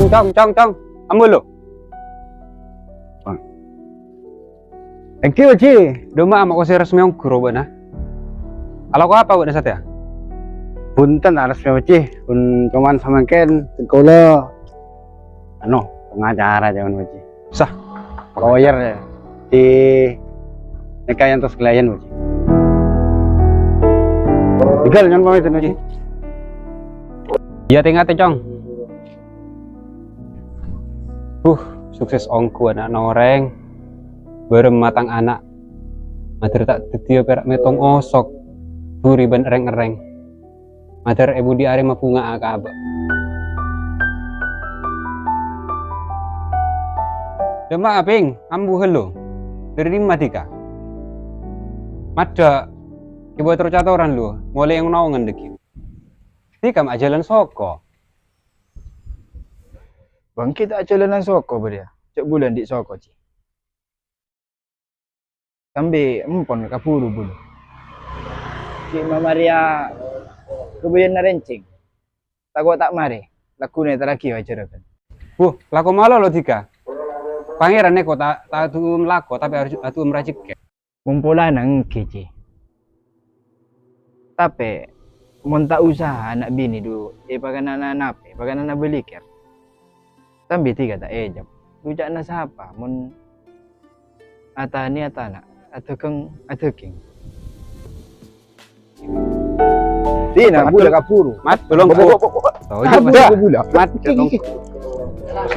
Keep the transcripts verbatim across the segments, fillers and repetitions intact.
Cong, cong, cong. Ambu lu. Èngghi, Pak Ji. Dhâ' emma' ma' kosè resmi ongghu bâ'na. Alako apa bâ'na satèya? Bhunten, ta' resmi, Pak Ji. Pon coma samangkèn kaulâ, anu, pengacara jhâman, Pak Ji. Sah. Lawyer, ya. Di nikahan terus klien, Pak Ji. Tinggal, nyo'on pamit, Pak Ji. Iyâ, tè-ngatè, Cong. Huh, sukses ongghu ana'na orèng. Bârâmma tang ana'. Maddhâr ta' dhâddhiyâ pèra' mètong osok. Buri bân rèng-èrèng. Maddhâr è budi arè mabhunga'a ka abâ'. Dhâ' emma', Bhing, ambu ghâllu. Dâri dimma dhika? Maddhâ', kèbâ tor-catoran lu, molè ong-naongan dhâggi'. Dhika ma' ajhâlân soko. Bângkè ta' ajhâlânan soko bâriyâ, jhâ' bulâ andi' soko, Ji. Sambi empon kabhuru bulâ. Ghi' mamarèya kabâjâna rèncèng. Tako' ta' marè, lagghuna èterraghi ajhârâghân. Wuh, lako malolo dhika. Pangèran nèko ta', ta' adu'um lako, tapè arju-, adu'um rajhekkè. Mompolana èngghi, Ji. Tapè, mon ta' usaha ana' binè du èpakanana napè, èpakanana bâlikèr. Sambi dhika ta' èjâb. Du ca'na sapa mon atanè atana', adhâghâng adhâghing? Dina, bulâ kabhuru. Mat, tolong. Bo, bo, bo, bo. Toju', Mat. Bulâ. Mat, tolong.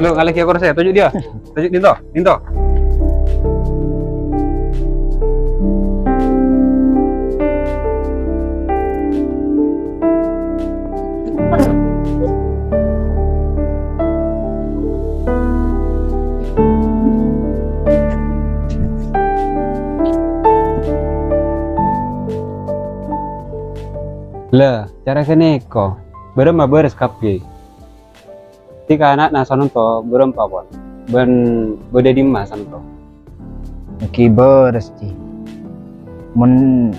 Lo, ngalèh kèya korse, toju' dia. Toju' dinto, dinto. La, cara ghânèka, bârâmma bârâs kabbhi? Dhika ana'na sanonto bârâmpa pon, bân bâdâ è dimma sanonto? Ghi' bârâs, Ji. Mon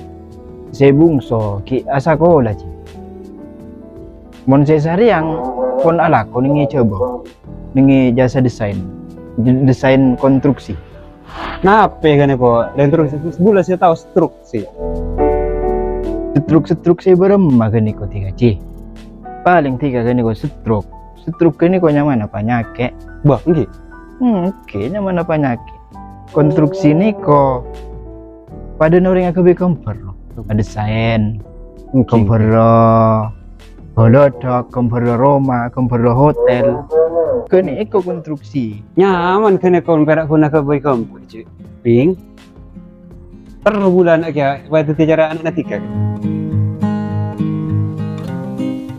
sè bungso ghi' asakola, Ji. Mon sè sarèyang pon alako nèng è Jhâbâ, nèng è jasa desain, de-, desain konstruksi. Napè ghânèka, konstruksi? Bulâ sè tao struk. Sè. Setruk-setruk sè bârâmma ghânèka dhika, Ji? Palèng dhika ghânèka setruk. Setruk ghânèka nyamana panyakè'. Bâh, èngghi? Hmm, èngghi, nyamana panyakè'. Konstruksi nèka padâna orèng aghâbây ghâmbhâr, no. Desain, èngghi, ghâmbhâr, eh, bolodhok, ghâmbhâr roma, ghâmbhâr hotel. Ghânèka konstruksi. Nyaman ghânèka pèra' ghun aghâbây ghâmbhâr, Ji. Bhing. Terro bulâna kèya, wah, dhâddhi cara ana'na dhika.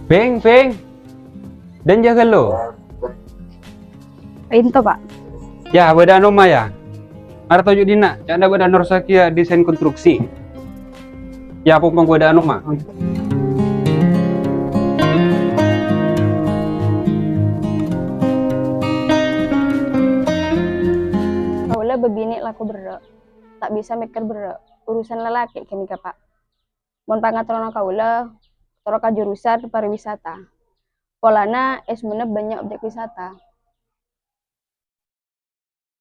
Bhing, Bhing. Dânjâ ghâllu. Ènto, Pak. Yâ, bâdâ'ân omma, yâ. Mara toju' dinna', ca'na bâdâ'ân nerrossaghi desain konstruksi. Yâ, pong-pong bâdâ'ân omma. Kaulâ bâbinè' lako berrâ'. Ta' bisa mèkkèr berrâ', urusan lalakè' ghânèka, Pak. Mon pangaterrona kaulâ, terro ka jurusan pariwisata. Polana è Sumenep bânnya' objek wisata.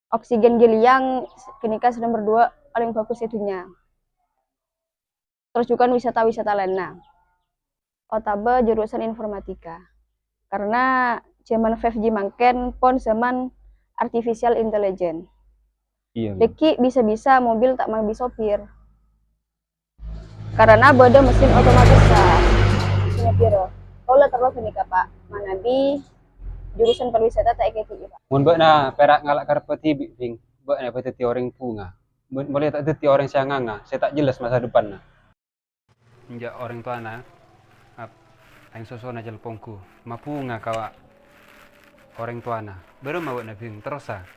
Oksigen Giliang ghânèka sè nomer dua palèng bhâghus è dhunnya. Terros jhughân wisata-wisata laènna. Otabâ jurusan informatika. Karena jhâman five G mangkèn pon jhâman artificial intelligence. Iyâ, Bhing. Dhâggi' bisa-bisa mobil ta' mabi sopir. Karena bâdâ mesin otomatis, Pak. Mesinnya piro? Kaulâ terro ghânèka, Pak. Manabi jurusan pariwisata ta' èkèdhi'i, Pak. Mon bâ'na pèra' ngala' karebbhâ dhibi', Bhing, bâ'na bâdâ dhâddhi orèng bhunga. Mon, molaè ta' dhâddhi orèng sè anganga, sè ta' jelas masa depanna. Enjâ' orèng towana, ap-, aèng sosona jhâl pongghu, mabhunga ka orèng towana. Bârâmma bâ'na, Bhing, terrosa?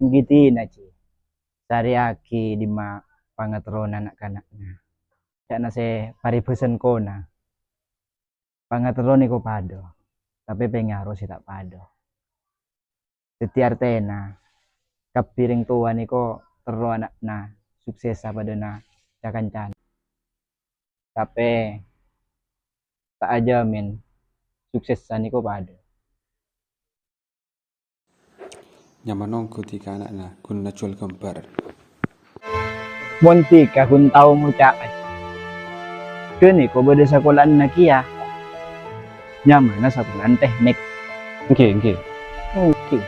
Èngghi dinah, Ji. Sarèyaghi dimma pangaterrona na'-kana'na. Ca'na sè paribhâsan kona. Pangaterro nèko padâ, tapè pèngaro sè ta' padâ. Dhâddhi artèna, kabbhi rèng towa nèko terro ana'na suksessa padâna ca-kancana. Tapè ta' ajhâmin suksessa nèko padâ. Nyamana ongghu dhika ana'na ghun najhuwâl ghâmbhâr. Mon dhika ghun tao ngoca'a, ghânèka bâdâ sakola'anna kèya. Nyamana sakola'an teknik. Èngghi, èngghi. Èngghi.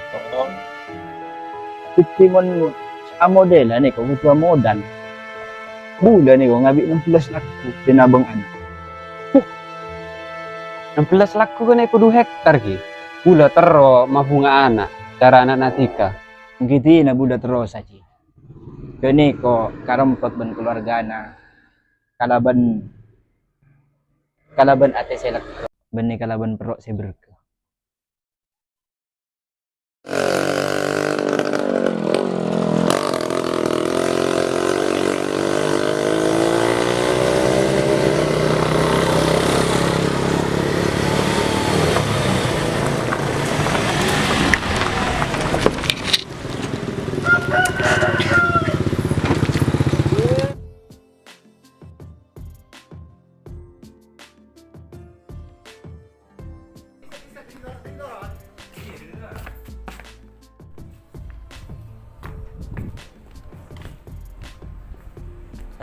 Dhâddhi mon amodèla nèka kodhu amodal. Bulâ nèka ngabi' nem bellâs lakko sè nabâng ana'. Huh. Nem bellâs lakko ghânèka kodhu hektar, ghi. Bulâ terro mabhunga ana', cara ana'na dhika. Èngghi dinah bulâ terro sajhi. Ghânèka karempet bân kalowargana kalabân, kalabân atè sè lega, bânnè kalabân perro' sè berkah.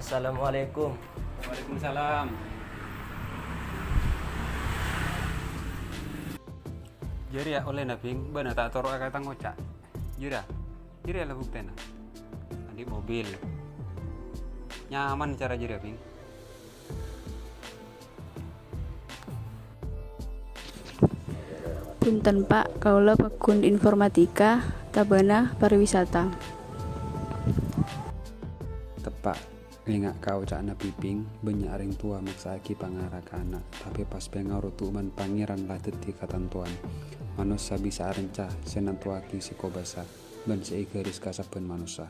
Assalamualaikum. Waalaikumsalam. Jârèya ollèna, Bhing, bâ'na ta' toro'a ka tang oca'. Jârèya, jârèya la buktèna. Andi' mobil. Nyaman cara jârèya, Bhing. Bhunten, Pak, kaulâ pagghun informatika tabâna pariwisata. Teppa', enga' ka oca'na Bhing, bânnya' rèng towa maksa'aghi pangara ka ana', tapè pas pèngarodu mon Pangèran la dhâddhi katantowan. Manossa bisa arenca sè nantowaghi sè kobâsa bân sè èghâris ka sabbhân manossa.